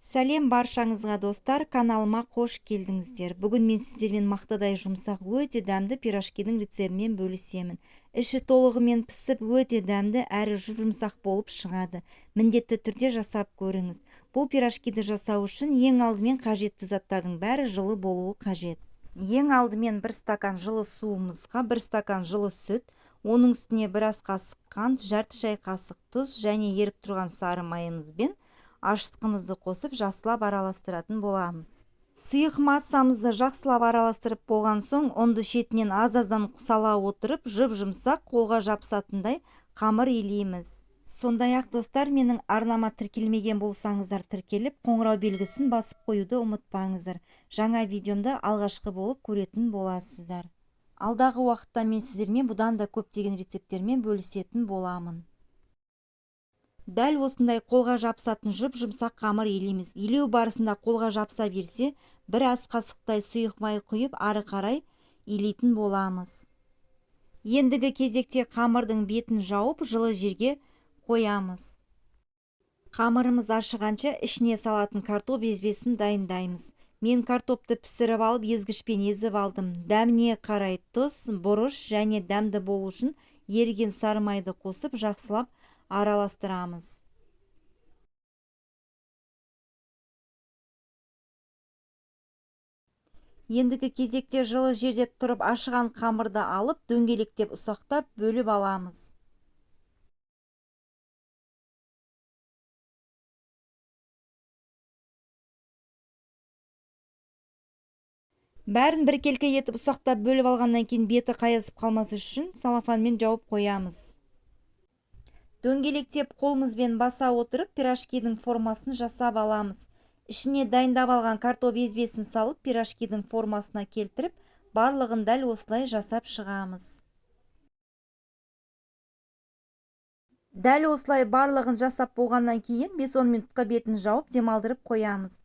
Сәлем баршаңызға, достар, каналыма қош келдіңіздер. Бүгін мен сіздермен мақтадай жұмсақ, өте дәмді пирожкидің рецептімен бөлісемін. Іші толығымен пісіп, өте дәмді әрі жұмсақ болып шығады. Міндетті түрде жасап көріңіз. Бұл пирожкиді жасау үшін ең алдымен қажетті заттардың бәрі жылы болуы қажет. Ең алдымен 1 стакан жылы суымызға 1 стакан жылы сүт, оның үстіне 1 ас қасық қант, жарты шай қасық тұз және еріп тұрған сары майымызбен ашытқымызды қосып жақсылап араластыратын боламыз. Сұйық массамызды жақсылап араластырып болған соң, ұнды шетінен аз-аздан сала отырып, жұп-жұмсақ қолға жабысатындай қамыр илейміз. Сондай-ақ, достар, менің арнама тіркелмеген болсаңыздар, тіркеліп, қоңырау белгісін басып қоюды ұмытпаңыздар. Жаңа видеомды алғашқы болып көретін боласыздар. Алдағы уақытта мен сіздермен бұдан да көптеген рецепттермен бөлісетін боламын. Дәл осындай қолға жабысатын жұп-жұмсақ қамыр илейміз. Илеу барысында қолға жабыса берсе, бір ас қасықтай сұйық май құйып, ары қарай илейтін боламыз. Ендігі кезекте қамырдың бетін жауып, жылы жерге қоямыз. Қамырымыз ашығанша ішіне салатын картоп езбесін дайындаймыз. Мен картопты пісіріп алып, езгішпен езіп алдым. Дәміне қарай тұз, бұрыш және дәмді болу үшін еріген сары майды қосып, жақсылап араластырамыз. Ендігі кезекте жылы жерде тұрып ашыған қамырды алып, дөңгелектеп ұсақтап бөліп аламыз. Бәрін біркелкі етіп ұсақтап бөліп алғаннан кейін беті қаясып қалмас үшін салафанмен жауып қоямыз. Дөңгелектеп қолымызбен баса отырып, пирожкидің формасын жасап аламыз. Ішіне дайындап алған картоп езбесін салып, пирожкидің формасына келтіріп, барлығын дәл осылай жасап шығамыз. Дәл осылай барлығын жасап болғаннан кейін 5-10 минутқа бетін жауып демалдырып қоямыз.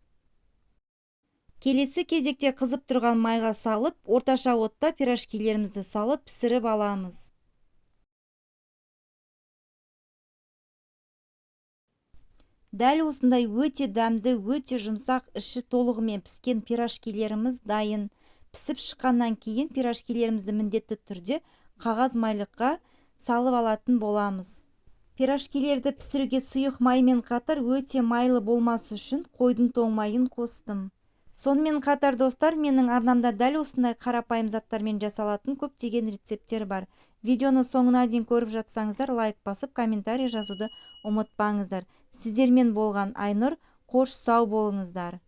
Келесі кезекте қызып тұрған майға салып, орташа отта пирожкилерімізді салып пісіріп аламыз. Дәл осындай өте дәмді, өте жұмсақ, іші толығымен піскен пирожкилеріміз дайын. Пісіп шыққаннан кейін пирожкилерімізді міндетті түрде қағаз майлыққа салып алатын боламыз. Пирожкилерді пісіруге сұйық маймен қатар өте майлы болмас үшін қойдың тоң майын қостым. Сонымен қатар, достар, менің арнамда дәл осындай қарапайым заттармен жасалатын көптеген рецепттер бар. Видеоны соңына дейін көріп жатсаңыздар, лайк басып, комментарий жазуды ұмытпаңыздар. Сіздермен болған Айнұр, қош сау болыңыздар.